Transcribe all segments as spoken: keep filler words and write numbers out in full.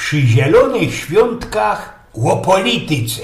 Przi zielōnych świōntkach ô polityce.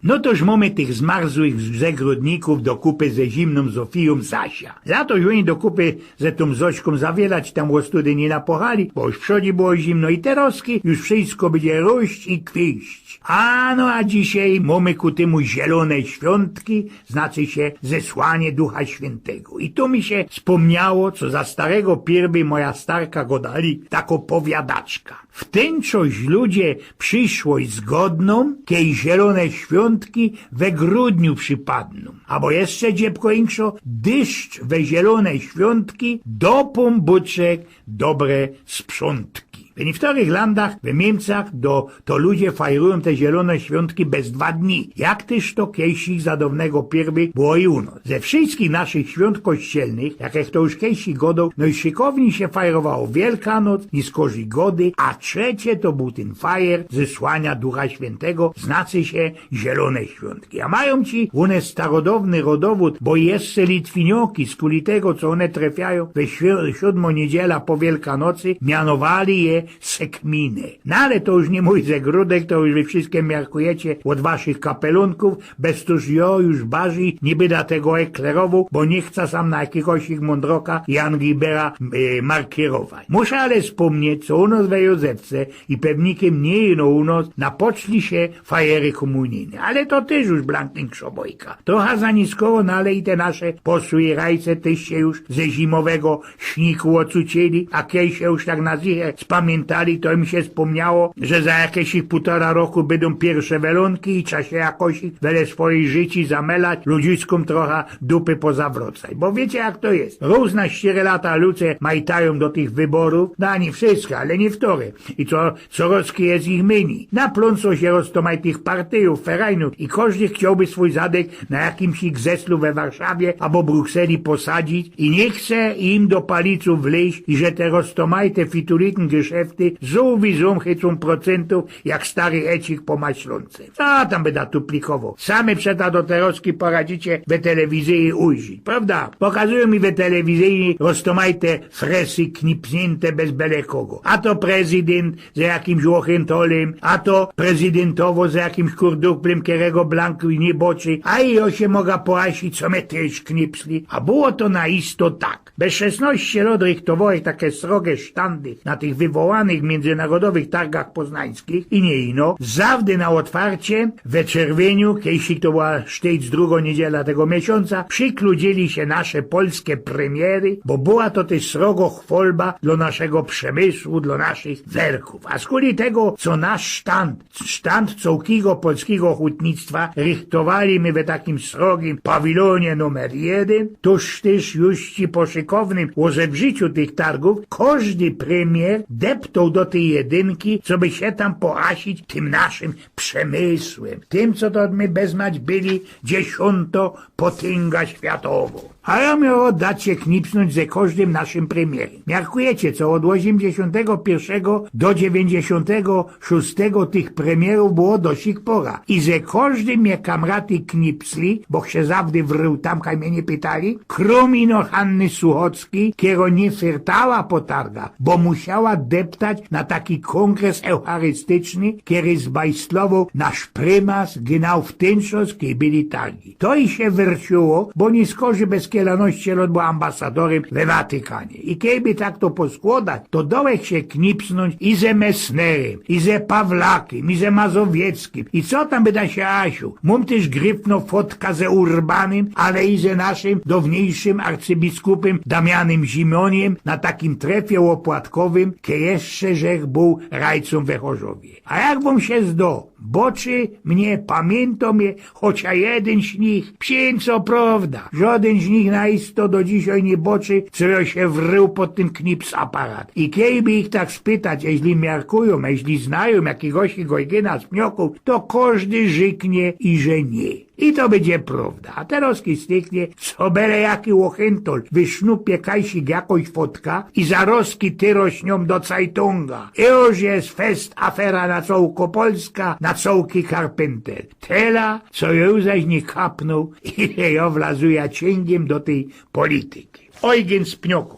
No toż mōmy tych zmarzłych zegrodnikōw do kupy ze zimnōm Zofijōm Sasia. Latoż ôni do kupy ze tōm Zośkōm za wiela ci tam ô studyni napochali, bo już przodzi było zimno i terozki już wszysko bydzie rōść i kwiyść. A no a dzisiej mōmy ku tymu zielōne świōntki, znaczy sie zesłanie Ducha Świyntego. I tu mi sie spōmniało, co za starego pirby moja starka godali, tako powiadaczka. W tyn czos ludzie prziszłość zgodnōm, kej zielōne świōntki we grudniu przipadnōm. Abo jeszcze dziebko inkszo, dyszcz we zielōne świōntki, do pōnbōczek dobre sprzątki. W niyktorych landach, w Niymcach do, to ludzie fajrujōm te zielōne świōntki bez dwa dni. Jak tyż to kejsik za downego pirby było i u nos. Ze wszyskich naszych świōnt kościelnych, jakech to już kejsik godoł, nojszykowni sie fajrowało Wielkanoc, niskorzij Gody, a trzecie to bōł tyn fajer zesłania Ducha Świyntego, znaczy sie zielōne świōntki. A majōm ci u nos starodowny rodowōd, bo jeszcze Litwinioki, skuli tego, co ône trefiajōm we świ-, siōdmõ niedziela po Wielkanocy, mianowali je sekminy. No ale to już niy mōj zegrodek, to już wy wszyske miarkujecie ôd waszych kapelōnkōw, bez tōż jo już barzij niy byda tego eklerowoł, bo niy chca sam na jakigoś ich mōndroka i anglibera, e, markirować. Musza ale spōmnieć, co u nos we Józefce i pewnikym niy ino u nos napoczli sie fajery kōmunijne. Ale to tyż już blank inkszŏ bojka. Trocha za niskowo, no ale i te nasze posłujerajce tyż sie już ze zimowego śniku ôcuczyli, a kej sie już tak na zychę spamiyntali, to im sie spōmniało, że za jakeś ich pōtora roku bydōm piyrsze welōnki i trza sie jakoś ich wele swojich życi zamelać, ludziskōm trocha dupy pozawrocać. Bo wiycie, jak to je. Rōz na sztyry lata ludzie majtajōm do tych wyborōw, no a niy wszyske, ale niyktóre. I co Corozki je ich myni. Naplōnsło sie roztomajtych partyjōw, ferajnōw i kożdy chciołby swōj zadyk na jakimś ich zeslu we Warszawie abo Brukseli posadzić i niy chce im do palicōw wlyź i że te roztomajte fitulikne geszefty zōm i zōm chycōm procyntōw jak stary ecik po maślōnce. Co tam byda tuplikowoł? Same przeta do Corozki poradzicie we telewizyji ujrzić, prowda? Pokazujōm mi we telewizyji roztomajte fresy knipsniynte bez bele kogo. A to prezydynt ze jakimś ôchyntolym, a to prezydyntowo ze jakimś kurduplym, kerego blank niy boczy, a i jo sie moga połasić, co mie tyż knipsli, a było to na isto tak. Bez szesnŏście lŏt rychtowołech take sroge sztandy na tych wywołanych miyndzynarodowych targach poznańskich i niy ino, zawdy na ôtwarcie, we czerwiyniu, kejsik to była sztyjc drugŏ niydziela tego miesiōnca, przikludziyli sie nasze polske premiery, bo była to tyż srogo chwolba dlŏ naszego przemysłu, dlŏ naszych werków. A skuli tego, co nasz sztand, sztand cołkigo polskigo hutnictwa rychtowali my we takim srogim pawilōnie numer jedyn, tōż tyż już ci po szykownym ôzebrzyciu tych targōw kożdy premier deptoł do tyj jedynki, coby sie tam połasić tym naszym przemysłym. Tym, co to my beznać byli dziesiōntŏ potynga światowŏ. A jo mioł dać sie knipsnōńć ze kożdym naszym premierym. Miarkujecie, co ôd ôziymdziesiōntego piyrszego do dziewiyńćdziesiōntego szōstego tych premierōw było dosik pora. I ze kożdym mie kamraty knipsli, bo sie zawdy wrōł tam, kaj mie niy pytali, krōm ino Hanny Suchockiej, kero niy fyrtała po targach, bo musiała deptać na taki kōngres eucharystyczny, kery zbajstlowoł nasz prymas, genau w tyn czas, kej byli targi. To i sie wyrciło, bo niy skorzij bez kielanŏście lŏt była ambasadorym we Watykanie. I kejby tak to poskłŏdać, to dołech sie knipsnōńć i ze Messnerym, i ze Pawlakym, i ze Mazowieckym, i co tam byda sie Asiu. Mōm tyż gryfnŏ fotka ze Urbanym, ale i ze naszym downiejszym arcybiskupym Damianym Zimionim na takim trefie ôpłatkowym, kej jeszcze żech bōł rajcōm we Chorzowie. A jak wōm sie zdo, boczy mie, pamiyntŏ mie chocia jedyn z nich? Psiyńc, co prowda, żŏdyn z nich na isto do dzisiej niy boczy, co jo sie wrōł pod tyn knips aparat. I kejby ich tak spytać, jeźli miarkujōm, jeźli znajōm jakigoś Gojgyna z Pniokōw, to kożdy rzyknie, iże niy. I to bydzie prowda. A terŏz kej styknie, co bele jaki ôchyntol wysznupie kajsik jakoś fotka i zarŏzki tyrośniōm do cajtōnga. I już je fest, afera na cołkŏ Polska, na cołki Karpyntel. Tela, co jo zaś niy kapnōł, ile jo wlazuja ciyngiym do tyj polityki. Ojgyn z Pniokōw.